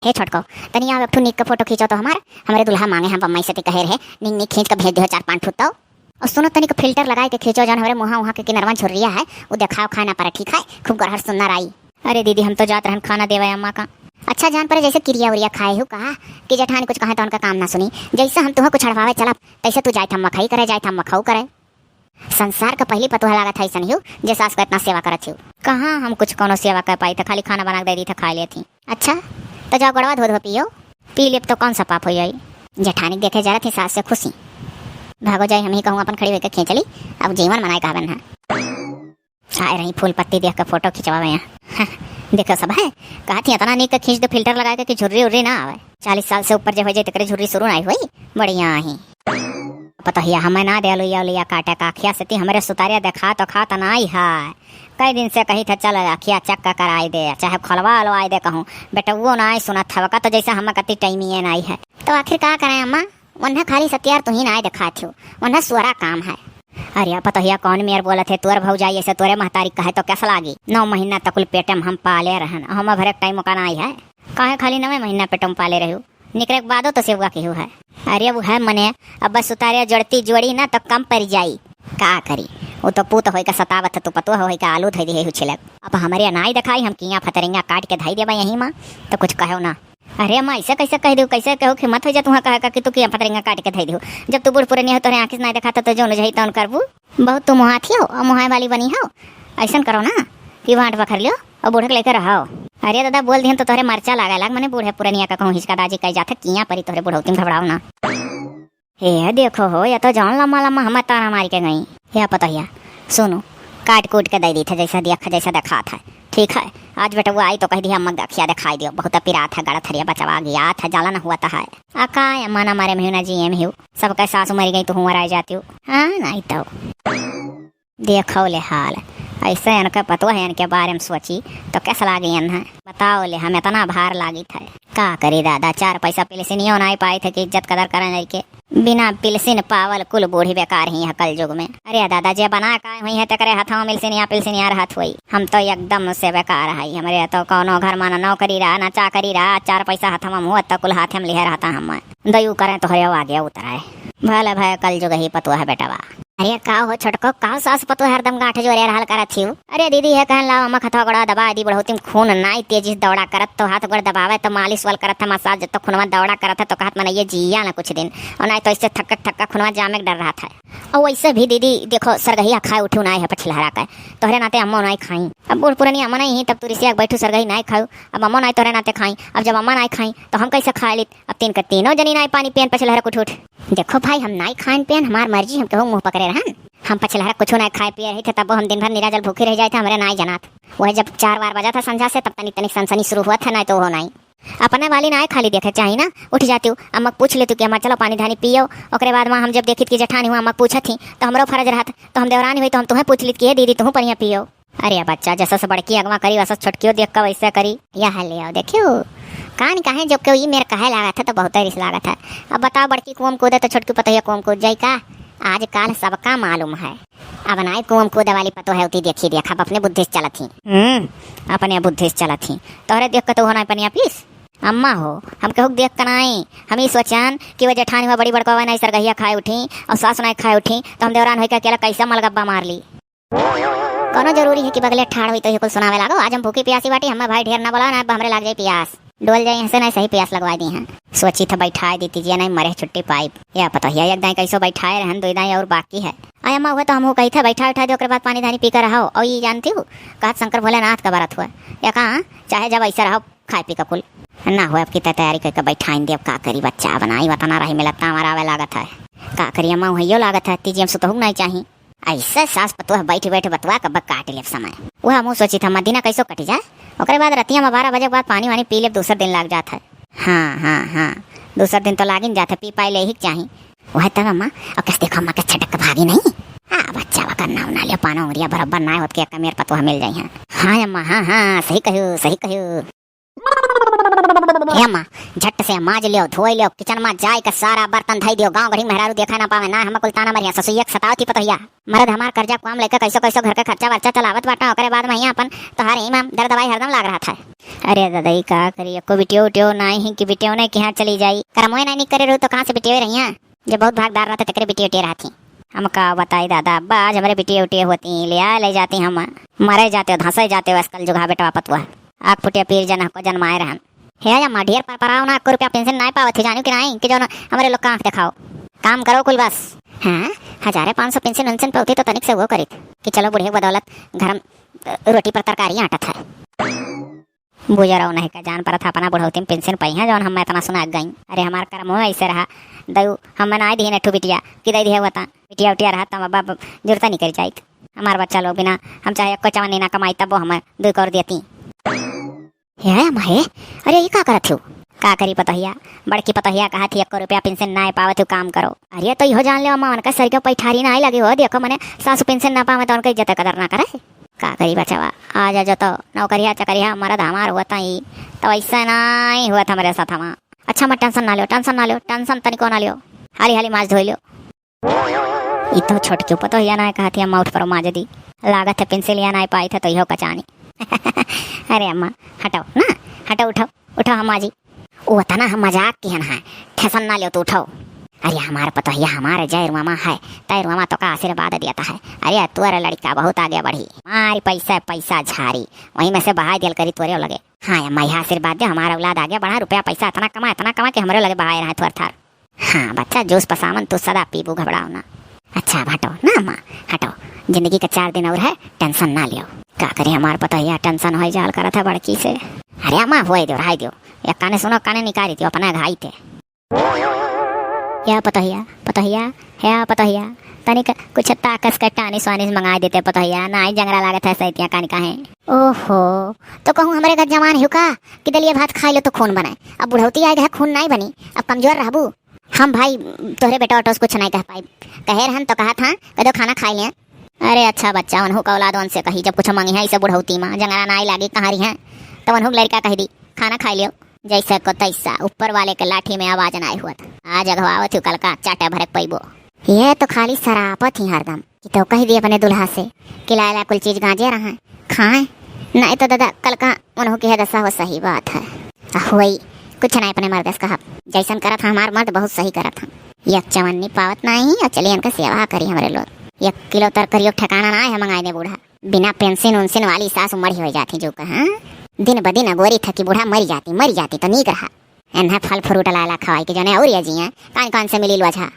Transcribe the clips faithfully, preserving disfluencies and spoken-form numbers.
हे छोटको, तनी आव एक ठो नीक के फोटो खींचो तो हमार, हमरे दुल्हा मांगे हैं बम्मई से, ती कहे रहे, नीक नीक खींच के भेज दियो चार पाँच ठो तो। और सुनो, तनिक फिल्टर लगाए के खींचो, जौन हमरे मुँहा उहाँ के किनरवा झुर्रिया है, वो देखाओ, खाए ना परे, ठीक है? खूब गरहर सुन्नर आई। अरे दीदी, हम तो जात रहन खाना देवे अम्मा का। अच्छा जान परे, जैसे किरिया उरिया खाए हो कहा कि जेठानी कुछ कहे तो उनका काम ना सुनी, जैसे हम तुहें कुछ अड़वावे चला, तैसे तू जाए था मखई करे, जाए था मखऊ करे। संसार का पहली पतोह लागत है ऐसन हियो, जे सास का इतना सेवा करत हियो। कहाँ हम कुछ कोनो सेवा कर पाई था, खाली खाना बना के दे दी था, खा लेती। अच्छा, तो जाओ गड़वा धो धो पियो। पी लेब तो कौन सा पाप हो जाई? जेठानी के देखे जरत ही सास से खुशी। भागो जाई, हम ही कहूँ अपन खड़ी होके खींच ली, अब जीवन मनाए कहबन है। आए रही फूल पत्ती देख के फोटो खिंचवावे यहाँ। देखो सब है, कहा थी इतना नीक के खींच दो फिल्टर लगा के कि झुर्री उर्री ना आवे। चालीस साल से ऊपर जे हो जाए तेकरे झुर्री शुरू ना हुई, बढ़िया ही। पतोहिया हमें ना दे लुइया उलिया काटे का अखिया से ती हमरे सुतारिया देखा तो खात नाई है। कई दिन से कही था चल अखिया चेक का कराई दे, चाहे खोलवा लवाई दे कहूँ, बेटउओ नाई सुनत हवका तो जैसे हमें कती टाइमिए नाई है। तो आखिर का करें अम्मा, उन्हें खाली सतियार तुही नाई देखात हो, उन्हें सुअरा काम है। अरे पतोहिया कौन मेर बोलत है, तोर भौजाई ऐसे तोरे महतारी कहे तो कैसा लागी? नौ महीना तक कुल पेटे में हम पाले रहन, हम भरे टाइम का नाई है। काहे खाली नवे महीना पेटे में पाले रहो? निकरे के बादो तो सेवा केहू है। अरे वो है मने, अब बस सुतारे जड़ती जोड़ी ना तो कम पड़ जाई। का करी, वो तो पूत होई का सतावत है, तू पतोह होई का आलू धई दिहे छिलक। अब हमरे नाई देखाई, हम किया फतरिया काट के धई देबा यहीं माँ, तो कुछ कहो ना। अरे माँ, ऐसे कैसे कह दू, कैसे कहो कि मत हो जा तुहाँ कहे का कि तू किया फतरिया काट के धई दू। जब तू बूढ़ पुरनिया हो, तोरे आँखी से नाई देखाता तो जौन जही तौन करबू। बहुत तू मुहात हो और मुहाए वाली बनी हो, ऐसन करो ना कि वांट बखर लियो। और बूढ़े के लेके रहो। अरे दादा, बोल दिहन तो तोहरे मरचा लागे लाग, मने बूढ़े पुरनिया का कहूँ हिचका दाजी कह जात है, किया परी तोहरे बुढ़ौती में घबराओ ना। हे देखो हो, ये तो जान लम्मा लम्मा हमें ताना मारी के गई। हे पतोहिया, सुनो, काट कूट के दे दी थे, जैसा दिया जैसा दिखात है, ठीक है? आज बेटवा आई तो कह दिया, "अम्मा के अखिया दिखाई दियो, बहुत पिरात है, गड़त हरिया बचवा गया था, जलन हुआ था है।" आ का अम्मा ना मारे में ना जिए में हो, सबके सासू मरी गई तो हुआ रह जाती हो। हाँ, नहीं तो। देखो ले हाल, ऐसे इनके पतोह है, इनके बारे में सोची तो कैसा लागे इन्हें? बताओ ले, हम इतना भार लागित है। का करी दादा, चार पैसा पिलसिनियो नाई पाई थे कि इज्जत कदर करन लइके। बिना पिलसिन पावल कुल बूढ़ी बेकार ही है कल युग में। अरे दादा, जे बना का हुई है तेकरे हथवा मिलसिनिया पिलसिनिया रहत हुई। हम तो एकदम से बेकार है, हमरे तो कौनो घर में ना नौकरी रहा, ना चाकरी रहा, चार पैसा हथवा में हुआ तो कुल हाथे में लिहे रहता हम। दयू करें तोहरे आगे उतराए। भले भय कल युग ही पतोह है बेटवा। अरे का हो छोटको, का सास पतोह हरदम गांठ जोरे रहल करत हिउ? अरे दीदी है कहन लाओ अम्मा खतवा गोड़ा दबा दी, बुढ़ौती में खून नाई तेजी से दौड़ा करत तो हाथ गोड़ दबावे तो मालिश वाल करत है, मसाज तो खुनवा दौड़ा करत है तो कहत मन ये जिया ना कुछ दिन, और नाई तो इससे थक्का थक्का खुनवा जामे के डर रहत है। और वैसे भी दीदी देखो सरगहिया खाए उठू नाई है पछिलहरा का, तोहरे नाते अम्मो नाई खाई। अब बूढ़ पुरनिया अम्मा नाई ही तब तू रिसिया के बैठू सरगही नाई खाऊ, अब अम्मो नाई तोहरे नाते खाई। अब जब अम्मा नाई खाई तो हम कैसे खा लेत? अब तीन के तीनों जनी नाई पानी पियन पछिलहरा कुछ उठ। देखो भाई, हम नाई खाइन पियन, हमार मर्जी, हम केहू मुँह पकड़े रहन। हम पछिलहरा कुछो नाई खाए पिए रही थे, तबो हम दिन भर निराजल भूखी रह जाए थे, हमरे नाई जनात। वही जब चार बार बजा था संझा से, तब तनी तनी सनसनी शुरू हुआ था, नाई तो हो नाई। अपने वाली नाई खाली देखे चाही ना, उठ जाती हूँ, अम्मा पूछ लेती कि अम्मा चलो पानी धानी पियो। ओकरे बाद माँ हम जब देखित कि जेठानी हुआ अम्मा पूछत थी, तो हमरो फर्ज रहत, तो हम देवरानी हुई तो हम तुम्हें पूछ लेत कि "हे दीदी, तुहूँ पनिया पियो।" अरे बच्चा, जैसा से बड़की अगवा करी, वैसा छोटकियो देख के वैसे करी। यह ले आओ, देखियो, कान काहे जो केहू ई मेर कहे लागत है, तो बहुते रिस लागत है। अब बताओ, बड़की कुआं में कूदे तो छोटकी पतोहिया कुआं में कूद जाई का? आजकल सबका मालूम है। अब नाई कुआं में कूदे वाली पतोह है, उती देखी देख, अब अपने बुद्धि से चलत ही। हम्म, अपने बुद्धि से चलत ही। तोहरे देख के तो हो नाई पनिया पीस। अम्मा हो, हम केहू के देख के नाई, हम ई सोचन कि वो जेठानी हुआ बड़ी बड़का हुआ नाई सरगहिया खाए उठी और सास नाई खाए उठी, तो हम देवरान होई के अकेला कैसे मलगब्बा मार ली? कौनो जरूरी है कि बगले ठाड़ हुई तो ये कुल सुनावे लागो? आज हम भूखी प्यासी बाटी, हमें भाई ढेर ना बोला, ना अब हमरे लाग जाई प्यास। डोल जाई हंसे ना, सही प्यास लगवाई दी हैं। सोची था बैठाए दी तीजिया, नहीं मरे छुट्टी पाइब। या पतोहिया एक दाई कैसो बैठाए रहन, दो दाई और बाकी है। आय अम्मा, हुए तो हम हो कही था बैठा उठा दे, ओकरे बाद पानी धानी पी कर रहो। और ये जानती हूँ, कहत शंकर भोलेनाथ का बरत हुआ। या कहा, चाहे जब ऐसा रहो, खाए पी का कुल। ना हुए, अब की तैयारी करके बैठाइन दे, अब का करी, बच्चा बनाई, वतना रही मिलत, हमारा आवे लागत है। का करी अम्मा, वहियो लागत है, तीजिया में सुतहू नहीं चाही। ऐसे सास पतोह बैठ बैठ बतवा कब काट लेब समय। वह हमहू सोची था, मदीना कैसो कट जाए, ओकरे बाद रतिया में बारह बजे के बाद पानी वानी पी लेब, दूसर दिन लाग जात है। हाँ, हाँ, हाँ, दूसर दिन तो लागिन जात है, पी पाए ले ही के चाही। वह तब अम्मा, और कैसे देखो अम्मा के छटक के भागी नहीं। आ बच्चा वकर नाव ना लियो, पानो उंगरिया बराबर ना होत के एक मेर पतोह मिल जाई है। हाँ अम्मा, हाँ, हाँ, सही कहो, सही कहो। हे अम्मा, झट से माज लियो, धोई लियो, किचन मा जाए के सारा बर्तन धई दियो। गाँव गढ़ी मेहरारू देखे ना पावे, ना हम कुल ताना मरिया, ससुइया के सतावत ही पतोहिया। मरद हमार कर्जा कुआम लेके कैसो कैसो घर के खर्चा वर्चा चलावत बाटा, ओकरे बाद में हियाँ अपन तोहार ही में दर दवाई हरदम लाग रहत है। अरे दादा, ई का करी, एको बिटियो उटियो नाई ही कि बिटियो ने किहाँ चली जाई। करमोए नाई निक करे रहू तो कहाँ से बिटियो रहिया? जब बहुत भागदार रहत है, तेकरे बिटियो उटियो रहत ही। हम का बताई दादा, अब्बा आज हमरे बिटियो उटियो होती, ले आए ले जाती हम। मरे जाते हो, धंसे जाते हो, आजकल जुगहा बेटवा पतुआ। आग फुटिया पीर जन को जन्माए रहन। हे अम्मा, ढेर परपराओ ना, एको रुपया पेंशन नाय पावत ही, जानियो कि नाई, कि जौन हमरे लोग का आँख देखाओ। काम करो कुल बस। हाँ, हजारे पाँच सौ पेंशन उनशन पौती तो तनिक से वो करित कि चलो बुढ़े के बदौलत घर में, अ, रोटी पर तरकारी आटत है। बुजरौ नहीं का जान परत है, अपना बुढ़ौती में पेंशन पइहें, जौन हमें इतना सुना गई। अरे हमार करमो ऐसे रहा, दऊ हमें नाय दिहे नेठू बिटिया, कि दे दिहे होता। बिटिया उटिया रहा तब अब जरूरत नहीं कर जाइत। हमार बच्चा लोग बिना हम चाहे एको चवन्नी ना कमाई, तब वो हमें दुई कौर देती। हे अम्मा हे, अरे ई का करत हो? का करी पतोहिया, बड़की पतोहिया कहत ही एको रुपया पेंशन नाय पावत हो, काम करो। अरे तो इहो जान ले अम्मा, उनका सर के पैठारी नाय लगे हो, देखो मने सासू पेंशन ना पावे तो उनका इज्जत कदर ना करे। का करी बचवा, आ जा जो तो नौकरिया चकरिया मरद हमार होता ही, तो ऐसा नाय होत हमरे साथ हमा। अच्छा अम्मा टेंशन ना लियो, टेंशन ना लियो, टेंशन तनिको ना लियो, हाली हाली माज धोई लियो। ई तो छोटकी पतोहिया नाय कहत ही, अम्मा उठ परो माज दी। लागत है पेंसिलिया नाय पाई थे तो इहो कचानी। अरे अम्मा, हटो ना, हटो, उठो, उठो अम्मा जी। वो तना हम मजाक किहन है, ठेसन ना लियो तू, उठो। अरे हमार पतोहिया हमारे जय रुआमा है, तय रुआमा तो का आशीर्वाद देता है। अरे तोर लड़का बहुत आगे बढ़ी, मारी पैसा पैसा झारी, वहीं में से बहाई दियल करी तोरे लगे। हाँ अम्मा, यह आशीर्वाद दे, हमारा औलाद आगे बढ़ा, रुपया पैसा इतना कमा, इतना कमा कि हमरे लगे बहाए रहे थोर थार। हाँ बच्चा, जूस पसावन तू सदा पीबू, घबराओ ना। अच्छा अब हटो ना अम्मा, हटो, जिंदगी का चार दिन और है, टेंशन ना लियो। का करे हमार पतोहिया, टेंशन होई जाल करत है बड़की से। अरे अम्मा होए दियो, रहाई दियो, एक काने सुनो, काने निकारी दियो अपना घाई थे। या पतोहिया, पतोहिया, या पतोहिया, तनिक कुछ ताकस के टानिस वानिस मंगाई देते पतोहिया, नाई जंगरा लागत है सैतिया कानी काहे। ओहो, तो कहूँ हमरे घर जवान हिउ का कि दलिया भात खाई लो तो खून बने। अब बुढ़ौती आए गए, खून नाई बनी, अब कमजोर रहबू। हम भाई तोहरे बेटा ओटो से कुछ नाई कह पाई। कहे रहन तो कहा था, कह दो खाना खाई लिया। अरे अच्छा बच्चा, उनहु का औलाद उनसे कही, जब कुछ मंगी है इसे बुढ़ौती माँ, जंगरा नाई लागी कहाँ रही है, तो उनहु के लड़का कह दी, खाना खाई लियो। जैसे को तैसा, ऊपर वाले के लाठी में आवाज नाई हुआ था। आज अगवावत हूँ, कल का चाटे भरे पैबो। ये तो खाली सरापत ही हरदम। कि तो कह दी अपने दुल्हा से कि लायला कुल चीज गांजे रहा, खाए, नहीं तो दादा कल का उनहु की है दशा हो। सही बात है। आ होई, कुछ नहीं अपने मर्द से कहब, जैसन करत है हमार मर्द बहुत सही करत है। एक चवन्नी पावत नहीं और चलिए इनका सेवा करी हमरे लोग। एक किलो तरकारी ठिकाना ना है मंगाई दे बूढ़ा। बिना पेंशन उनशन वाली सास मरी हो जाती जो कहा। दिन ब दिन अगोरी थकी बूढ़ा मरी जाती, मरी जाती तो नीक रहा। एन्हा फल फ्रूट लायला खवाई के जने और ये जिए, कान कान से मिली लोझा।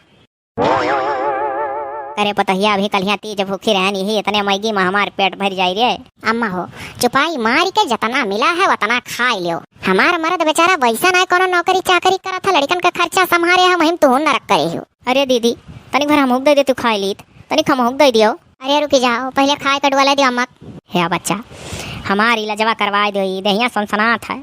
अरे पतोहिया, अभी कलिया तीज भूखी रहन, यही इतने मैगी में हमार पेट भर जाई रे। अम्मा हो, चुपाई मारी के जतना मिला है वतना खाई लियो। हमार मर्द बेचारा वैसा ना कोनो नौकरी चाकरी करत है, लड़कन का खर्चा संभारे है, वहीं तू नरक करे हो। अरे दीदी, तनिक भर हमहूक दे दे, तू खाई लीत, तनिक हमहूक दे दियो। अरे रुकी जाओ, पहले खाए के डुआ ले दियो अम्मा। हे बच्चा, हमार इलाजवा करवाए दियो, ई देहिया सनसनात है।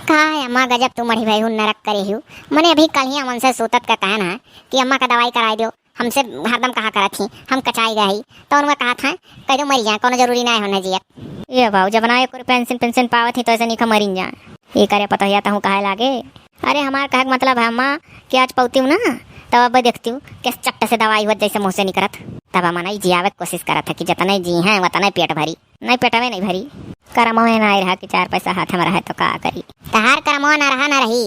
का है अम्मा, गजब तू मढ़ी भाई हूँ नरक करे हूँ। मने अभी कलिया मन से सूतत का कहना है कि अम्मा का दवाई कराए दियो, हमसे हरदम कहा करत ही, हम कचाई गए ही, तो उनका कहा था, कह दो मरी जाए, कोनो जरूरी ना है होने जियक। ये बाबू, जब ना एक रुपया पेंशन पेंशन पावत ही तो ऐसे नहीं खा मरी जाए। ये करे पतोहिया तहूँ कहे लागे। अरे हमार कहे के मतलब है अम्मा कि आज पौती हूँ ना, तब अब देखती हूँ किस चट्ट से दवाई हुआ जैसे मुँह से निकरत। तब अम्मा नहीं जियावे के कोशिश करत है कि जतने जी हैं वतने पेट भरी। नहीं पेटवे नहीं भरी। करमवे ना रहा कि चार पैसा हाथ में रहे तो का करी। तहार करमवा ना रहा ना रही,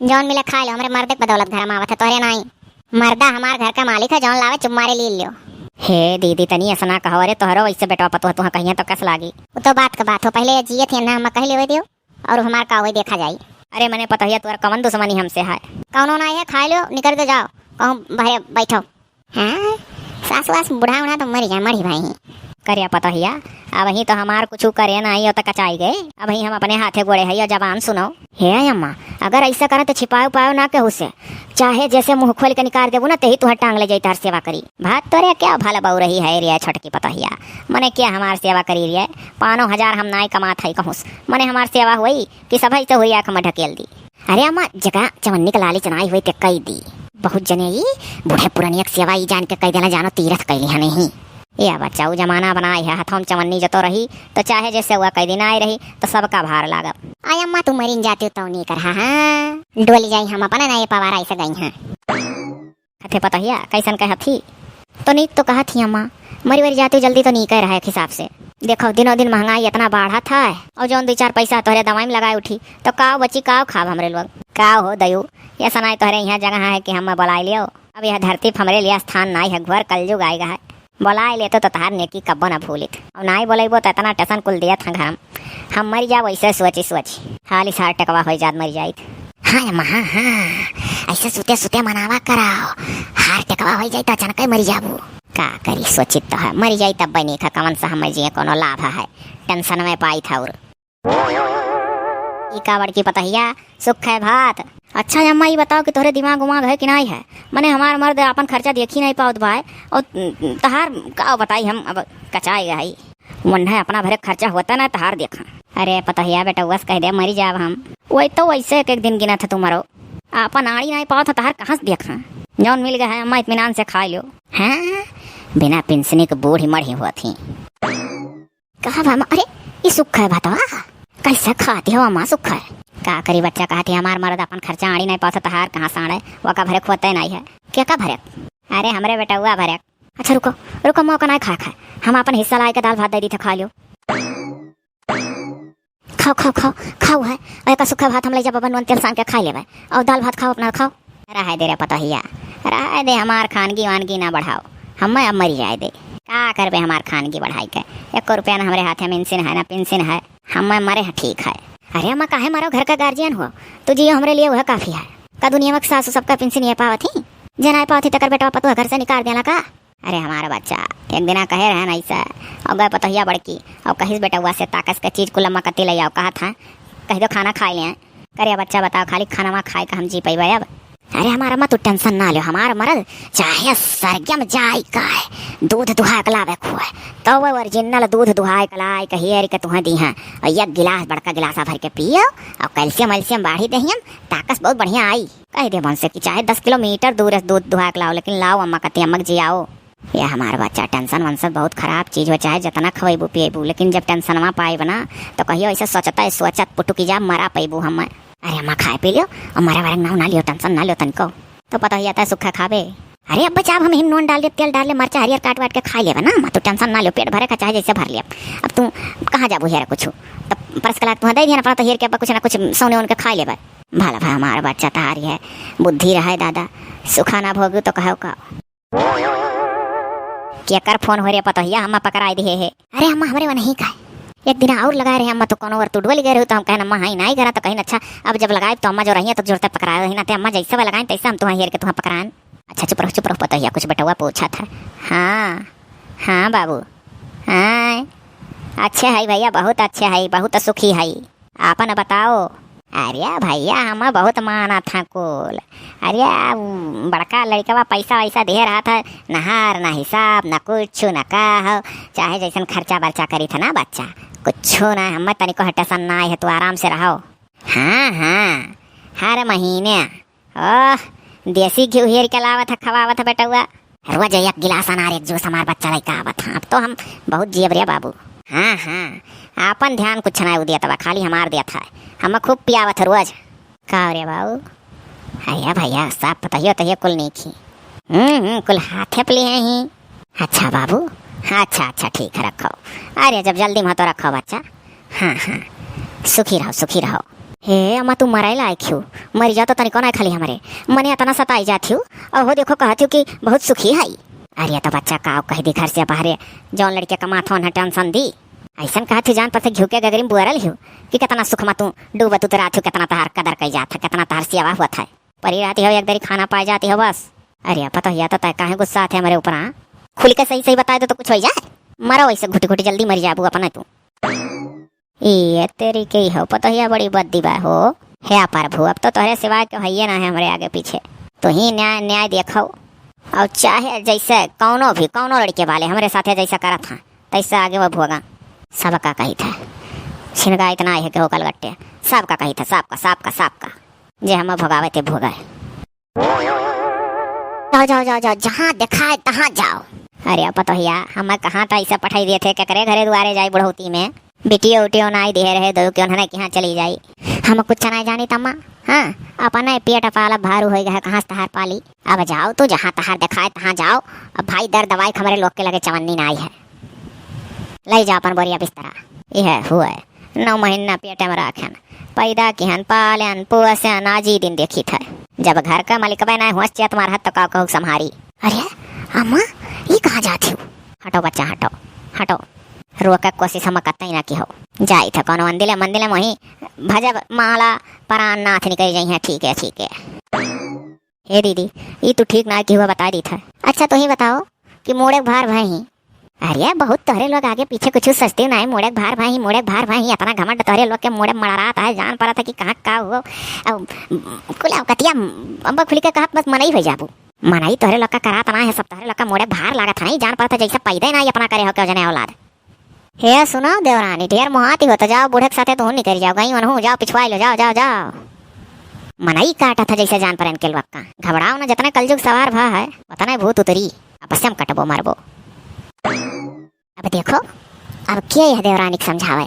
जौन मिले खा लो, हमरे मर्दे के बदौलत घर में आवत है, तोहरे नाई। मर्दा हमार घर का मालिक है, जौन लावे चुप मारे लील लियो। हे दीदी, तनी ऐसा ना कहो, अरे तोहरो वैसे बेटवा पतोह तुहा कहिया तो कस लागी। वो तो बात का बात हो, पहले ये जिए थे ना, हम कह लेवे दियो, और हमार का होई देखा जाई। अरे मने पतोहिया, तोर कवन दुश्मनी हमसे है? कौनो ना है, खा लो, निकल दो, जाओ, कहूँ बहरे बैठो। हाँ, सास वास बूढ़ा उढ़ा तो मरी जा, मरी भाई। करिया पतोहिया, अब ही तो हमार कुछ करे ना आई, तो कचाई गए। अब ही हम अपने हाथे गोड़े है, जबान सुनो। हे अम्मा, अगर ऐसा करे तो छिपाओ पाओ ना केहू से, चाहे जैसे मुँह खोल के निकाल देबू ना, तेही तुहर टांग ले जाई, तार सेवा करी। भात तोरे क्या भला बऊ रही है रे छोटकी पतोहिया, मने क्या हमार सेवा करी रे? पानो हजार हम नाई कमात है कहूँ से, मने हमार सेवा हुई कि सब ऐसे हुई आँख में ढकेल दी। अरे अम्मा, जगह चवन्नी के लालच नाई हुई ते कई दी। बहुत जने ई बूढ़े पुरनिया के सेवा ई जान के कई देना जानो तीरथ कैली है नहीं। ए बच्चा, उ जमाना बनाए है, हथौं में चवन्नी जतो रही, तो चाहे जैसे हुआ कई दिन आए रही, तो सबका भार लागब। आय अम्मा, तू मरिन जाती तो नीक रहा, हाँ? डोली जाई हम अपना नए पवारा ऐसे गई हैं। हथे पतोहिया, कैसन कहत ही? तो नीक तो कहत ही अम्मा, मरी वरी जाती जल्दी तो नीक रहा एक हिसाब से। देखो, दिनों दिन महंगाई इतना बढ़त है, और जौन दुई चार पैसा तोहरे दवाई में लगाए उठी, तो काव बची, काव खाब हमरे लोग? काव हो दयू, ये सनाई तोहरे यहाँ जगह है कि हम बोलाए लियो? अब यह धरती पर हमरे लिए स्थान नाई है, घोर कलयुग आएगा है। बोलाए लेतो तो तहार नेकी कब्बो ना भूलित। अब नाई बोलैबो तो इतना टेंशन कुल दियत है घर में। हम मर जाब ऐसे सोची सोची। खाली सार टकवा होई जात मर जाइत। हाँ अम्मा, हाँ, हाँ। ऐसे सुते सुते मनावा कराओ। हार टकवा होई जाइत, अचानक ही मर जाबू। का करी, सोचित तो है, मर जाइत तब बनी खा, कवन सा हमें जिए कोनो लाभ है। टेंशन में पाई था और ई का बड़की पतोहिया, सुख है भात। अच्छा अम्मा, ई बताओ कि तोहरे दिमाग उमाग है कि नाई है? मने हमार मर्द आपन खर्चा देखी नाई पावत बाय, और तहार का बताई हम, अब कचाई गई। वन्हे अपना भरे खर्चा होता ना, तहार देखा। अरे पतोहिया बेटउआ से कह दे, मरी जाब हम। वही तो वैसे एक एक दिन गिना था तुम्हारो। आपन आड़ी नाई पावत, तहार कहाँ से देखा? जौन मिल गया है अम्मा, इत्मीनान से खा लो। हाँ, बिना पेंशनी के बूढ़ी मढ़ी हुआ थी। कहा बा, अरे, ई सुख है भातवा? कैसे खाती हो अम्मा सुख है? का करी बच्चा, कहती हमार मर्द अपन खर्चा आड़ी नहीं पावत, तहार कहाँ साड़े, वो का भरे खोते नहीं है। के का भरे? अरे हमरे बेटउआ भरे। अच्छा रुको, रुको, अम्मा का नहीं खाए खाए, हम अपन हिस्सा लाए के दाल भात दे दी थे, खा लियो। खाओ, खाओ, खाओ, खाओ है। और एक सूखा भात हम ले जाब, अपन नून तेल सान के खा लेबे। और दाल भात खाओ, अपना खाओ। रहे दे रे पतोहिया, रहे दे, हमार खानगी वानगी ना बढ़ाओ, हमें अब मरी जाए दे। का करबे हमार खानगी बढ़ाई के? एको रुपया ना हमरे हाथे में इंसिन है, ना पेंसिन है, हमें मरे हैं ठीक है। अरे अम्मा, काहे मरो, घर का गार्जियन हो, तू जियो हमरे लिए वह काफी है। का दुनिया में सासू सबका पेंसिन ये पावत ही, जे ना पावत ही तकर बेटवा पतोह घर से निकाल देला का? अरे हमारा बच्चा, एक दिना कहे रहे ना ऐसा, और गए पतोहिया बड़की, और कहिस बेटउआ से ताकस के चीज कुल अम्मा कती ले आओ, कहा था, कह दो खाना खाए ले। करे बच्चा बताओ, खाली खाना खाए का हम जी पैबे अब? अरे हमारा अम्मा, तू टेंशन ना लो, हमार मरद चाहे सरगम जाए का है, दूध दुहा के लावे खुए, तो वो ओरिजिनल दूध दुहा के लाए के हेर के तुहें दी हैं, और एक गिलास, बड़का गिलासा भर के पियो, और कैल्शियम वैल्शियम बाढ़ी दे हम, ताकस बहुत बढ़िया आई। कह दे मन से कि चाहे दस किलोमीटर दूर से दूध दुहा के लाओ, लेकिन लाओ अम्मा कती, अम्मा जी आओ। ये हमार बच्चा, टेंशन वेंशन बहुत खराब चीज हो, चाहे जितना खवेबू पिएबू, लेकिन जब टेंशनवा पाएब ना, तो कहियो ऐसे सोचता है, सोचत पुटुकी जा मरा पैबू हम। अरे अम्मा, खाए पी लियो और मरे वाले नाव ना लियो, टेंशन ना लियो तनिको। तो पता ही जाता है सुखा खाबे। अरे अब बच्चा, अब हम हिम नून डाल दे, तेल डाल ले, मरचा हरियर काट वाट के खा लेबे ना अम्मा, तू टेंशन ना लियो, पेट भरे का चाहे जैसे भर लिया। अब तू कहाँ जाबू हेरा कुछ, तब परस के लाग तुहाँ दे दिया ना, अपना तो हेर के अब कुछ ना कुछ सौने उनके खा लेबे। भला भाई हमार बच्चा तहारी है, बुद्धि रहे दादा, सुखा ना भोगू तो कहो का। केकर फोन हो रे पतोहिया, अम्मा पकड़ाई दिहे है। अरे अम्मा, हमरे वनही का है। एक दिन और लगाए रहे अम्मा, तो कोनो ओर तू डोली गए रहे, तो हम कहन अम्मा हाँ ही नहीं करा, तो कहिन अच्छा, अब जब लगाए तो अम्मा जो रही है तो जोरते पकड़ाए रही ना, ते अम्मा जैसे वा लगाए तैसे हम तुहाँ हेर के तुहाँ पकड़ाएन। अच्छा चुप रहो, चुप रहो पतोहिया, कुछ बेटवा पूछा था। हाँ, हाँ बाबू, हाँ, अच्छे है भैया, बहुत अच्छे है, बहुत सुखी है। आपन बताओ। अरे भैया, हम बहुत मानत हैं कुल। अरे, उ बड़का लड़कवा पैसा वैसा दे रहा था, नहार ना हिसाब, ना कुछ, ना का हो, चाहे जैसन खर्चा बर्चा करी था ना बच्चा, कुछ ना, हम तनिको टेंशन ना है, तू आराम से रहो। हाँ, हाँ, हर महीने ओह, देसी घिउ हेर के लावत ह, खवावत ह बेटउआ। रोज एक गिलास अनार, एक जूस हमार बच्चा लइका आवत ह। अब तो हम बहुत जियब रे बाबू। हाँ, हाँ, आपन ध्यान कुछ ना उदियत बा, खाली हमार देत है। हम खूब पियावत ह रोज। का रे बाबू? अरे भैया, सब पतोहियो तोहियो कुल नीक ही। हम्म, हम्म, कुल हाथे पली है ही। अच्छा बाबू, हाँ, अच्छा, अच्छा, ठीक है, रखो। अरे, जब जल्दी में हो तो रखो बच्चा। हाँ, हाँ, सुखी रहो, सुखी रहो। हे अम्मा, तू मरे लायक हो, मरी जाओ तो तनिको ना खाली हमरे। मने इतना सताई जात हो, और हो देखो कहत हो कि बहुत सुखी है। अरे, तो बच्चा का कह दी घर से बाहरे, जौन लड़के कमात होन है टेंशन दी। ऐसन कहत हो जान पर से घिउ के गगरी में बुआरल हो कि कितना सुख में तू डूबत उतरात हो, कितना तहार कदर कई जात है, कितना तहार सेवा होत है। परी रहती हो, एक दरी खाना पाए जाती हो बस। अरे पतोहिया, तो तय काहे गुस्सा थे हमरे ऊपर, हाँ? खुल के सही सही बताए दो तो कुछ हो जाए। मरो ऐसे घुटी घुटी, जल्दी मरी जाबू अपना तू। ये तेरी के हो पतोहिया, बड़ी बद्दी बा हो। हे प्रभु, अब तो तोहरे सिवाय के हइये ना है हमरे आगे पीछे। तू ही न्याय, न्याय देखो। और चाहे जैसे कौनो भी, कौनो लड़के वाले हमरे साथे जैसा करत हैं, तैसा आगे वो भोगा। सबका कही था, छिनगा इतना है कि हो कलगट्टे। सबका कही था, सबका, सबका, सबका। जे हम भोगावे ते भोगाए। जाओ, जाओ, जाओ, जाओ, जहाँ दिखाए तहाँ जाओ। अरे पतोहिया, हम कहाँ त ऐसे पठाई देथे, केकरे घरे दुआरे जाई बुढ़ौती में? बिटियो उटियो नाई दिहे रहे, दो क्यों हने किहाँ चली जाई। हम कुछ नाई जानी तम्मा। हाँ, अपने पेट पालब भारू होई गए, कहाँ से तहार पाली? अब जाओ तू, जहाँ तहार देखाए तहाँ जाओ। अब भाई दर्द दवाई हमरे लोग के लगे चवन्नी नाई है। लई जा अपन बोरिया बिस्तरा। यह हुए, नौ महीना पेटे में राखेन, पैदा किहन, पालेन, पोसेन, आजी दिन देखी थे। जब घर का मलिकबे नाई हुआ, चेत मारहत तो का कहू संभारी। अरे अम्मा, ई कहाँ जात हो? हटो बच्चा, हटो, हटो। रोके कोशिश हम कतई ना किहो। जाई थे कौनो मंदिले, मंदिले मोही भजब माला परान नाथ निकल जाई हैं। ठीक है, ठीक है। हे दीदी, ई तू ठीक ना किहुआ बता दी था। अच्छा, तू ही बताओ कि मोड़े भार भाई ही। अरे, बहुत तोहरे लोग आगे पीछे कुछ सस्ते ना है, मोड़े भार भाई ही, मोड़े भार भाई ही, इतना घमंड तोहरे लोग के मोड़े मड़रात है, जान पड़ा था कि कहाँ का हुआ। अब कुल अवकतिया अम्बा खुली के कहत बस मनई हो जाबू। मनई तोहरे लोग का करात ना है, सब तोहरे लोग का मोड़े भार लागत है, नहीं जान पड़ा था जैसे पैदा ही ना ही अपना करे हो क्यों जने औलाद। हे सुनाओ देवरानी, ढेर मोहाती हो तो जाओ, बूढ़े के साथे तुहू निकल जाओ, गई वनहू जाओ, पिछवाई लो, जाओ, जाओ, जाओ। मनई काटा था जैसे जान पर इनके लोग का। घबराओ ना, जितने कलजुग सवार भा है, उतने भूत उतरी, आपस में कटबो मरबो। अब देखो, अब के यह देवरानी के समझावे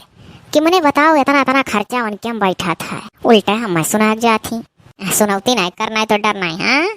कि मने बताओ, इतना, इतना खर्चा उनके में बैठा था, उल्टा हम सुनाक जात ही। सुनौती नहीं, करना है तो डरना है, हाँ?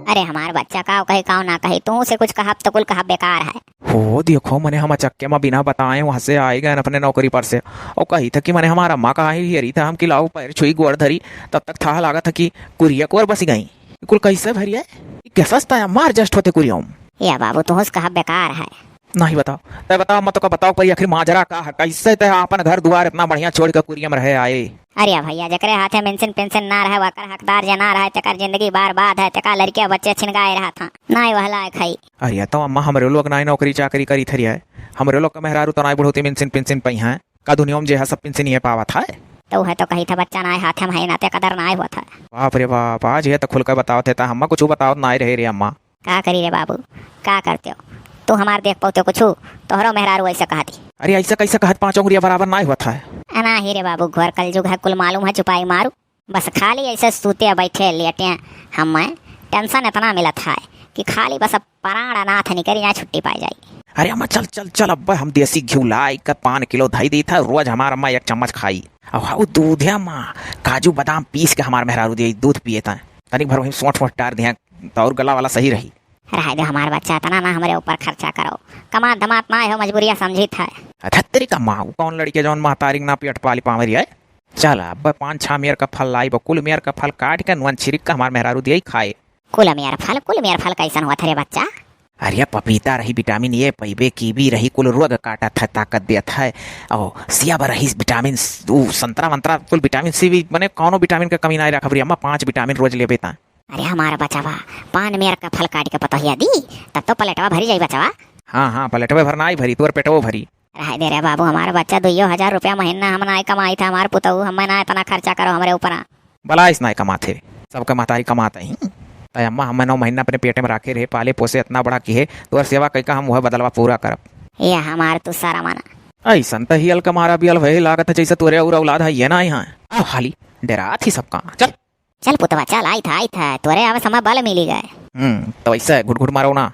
अरे हमार बच्चा, काव कही काव ना कही, तू से कुछ कहब तो कुल कहब बेकार है। हो देखो, मने हम अचक्के में बिना बताए वहाँ से आए गए अपने नौकरी पर से, और कही था कि मने हमार अम्मा कहाँ ही हेरी था, हम कि लाओ पैर छुई गोड़ धरी, तब तक था लागत था कि कुरिया कोर बसी गई। कुल कैसे भरिया? ये क्या सस्ता है, मार जस्ट होते कुरिया में। या बाबू, तू से कहब बेकार है। नहीं बताओ, तय बताओ, मत का बताओ, पर आखिर माजरा का है, कैसे तय आपन घर दुआर इतना बढ़िया छोड़ के कुरिया में रहे आए? अरे भैया, जेकरे हाथे मिंसिन पिंसिन ना रहे, वकर हकदार जे ना रहे, तेकर जिंदगी बर्बाद है, तेका लड़के बच्चे छिनगाए रहा था, ना ही वह लायक है। अरे तो अम्मा, हमरे लोग ना नौकरी चाकरी करी थरी है, हमरे लोग का मेहरारू तो ना बुढ़ौती मिंसिन पिंसिन पई हैं, का दुनिया में जे है सब पिंसिन ये पावत है? तो है तो कही था बच्चा ना हाथे में है ना ते कदर ना होत है। बाप रे बाप, आज ये तो खुल के बतावत है, ता हम कुछ बतावत ना रहे रे अम्मा। का करी रे बाबू, का करते हो? तू हमार देख पाते कुछ? तोहरो मेहरारू ऐसे कहती। अरे ऐसे कैसे कहत, पाँचों उंगलिया बराबर ना होत है। अना ही रे बाबू, घोर कलजुग है, कुल मालूम है, चुपाई मारू। बस खाली ऐसे सूते बैठे लेटे हम, टेंशन इतना मिलत है कि खाली बस अब प्राण अनाथ निकरी ना छुट्टी पाई जाई। अरे अम्मा चल चल चल, अब हम देसी घी लाई का पान किलो धई दी था, रोज हमार अम्मा एक चम्मच खाई। अब हाउ दूध है अम्मा, काजू बादाम पीस के हमार मेहरारू दिए, दूध पिए ता, तनिक भर वहीं सोंठ फोंठ डार दिया, तो और गला वाला सही रही। रहे दे हमार बच्चा, इतना ना हमरे ऊपर खर्चा करो। कमात धमात ना हो, मजबूरिया समझित है। अरे तेरी का माँ, कौन लड़के जौन महतारी के ना पेट पाली पावे रही है? चल, अब पाँच छह मेर का फल लाई, कुल मेर का फल काट के नुन छिड़क के हमार मेहरारू दिए खाए। कुल मेर फल, कुल मेर फल कैसन हुआ था रे बच्चा? अरे पपीता रही, विटामिन ए पइबे, कीवी रही, कुल रोग काटत है, ताकत देत है। और सिया भर रही विटामिन स-, ऊ संतरा वंतरा, कुल विटामिन सी भी, मने कौनो विटामिन का कमी ना रखब रही अम्मा, पाँच विटामिन रोज लेबे ता। अरे हमार बचवा, पान मेर का फल काट के पतोहिया दी, तब तो प्लेटवा भरी जाई बचवा। हाँ, हाँ, प्लेटवे भर नाई भरी, तोर पेटवो भरी। रहे दे रे बाबू, हमार बच्चा दुइयो हजार रुपया महीना हम नाई कमाई था, हमार पुतहू, हमें ना इतना खर्चा करो हमरे ऊपर। बलाइस नाई कमात है, सबके महतारी कमात ही। तय अम्मा, हमें नौ महीना अपने पेटे में राखे रहे, पाले पोसे इतना बड़ा किहे, तोर सेवा कई का हम वह बदलवा पूरा करब। ये हमार तू सारा माना। ऐसन त हियल के मारा बियल भई लागत है, जैसे तोरे और औलाद है ये ना यहाँ। आओ हाली, डेरात ही सबका, चल। चल पुतवा, चल, आई था, आई था, तोरे आवे समय बल मिली गए। हम्म, तो ऐसे घुट घुट मारो ना।